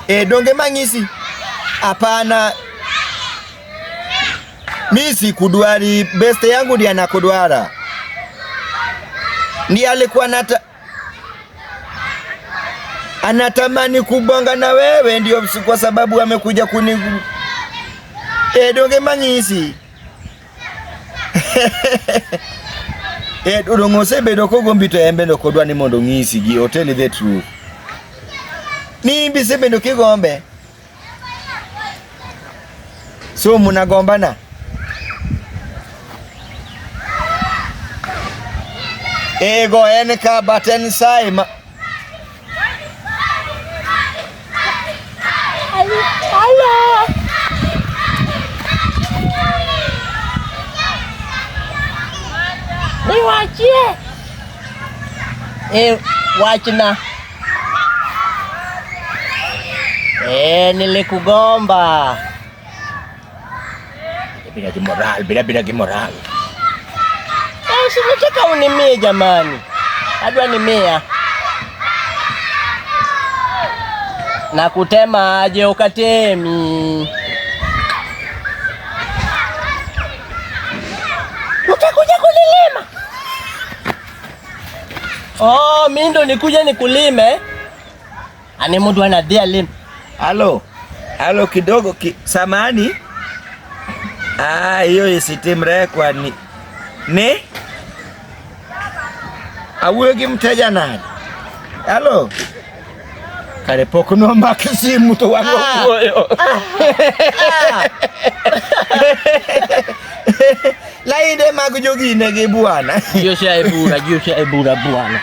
E donge mang'isi? Hapana. Mi sikudwari, beste yangu ndiye anakudwara. Ndiye alikuwa nata anatamani kubonga na wewe, ndio kwa sababu amekuja kuni e, donge mang'isi e, dong osebedo kogombi to en bende ok odwa ni mondo ong'isi gi o tell the truth. Ni imbe isebedo kigombe. So munagombana? Ego en ka but en sai ma Halo. Niwachie. Eh, wachna. Eh, nilikugomba. Bila gi moral, bila bila gi moral. Eh, si nataka unimie jamani. Adwa nimia. Na kutema aje ukatemi. Utakuja kunilima? Oh, mimi ndo nikuja nikulime. Ani mtu anadhia lima. Halo. Halo kidogo ki, samani. Ah, hiyo isitimre kwani. Ne? Awuoyo gi mteja nade? Halo. Kare pok nomak simu to wan Ah. wawuoyo. Ah. Lainde mag jogine gi bwana. Josha ebura, Josha ebura bwana.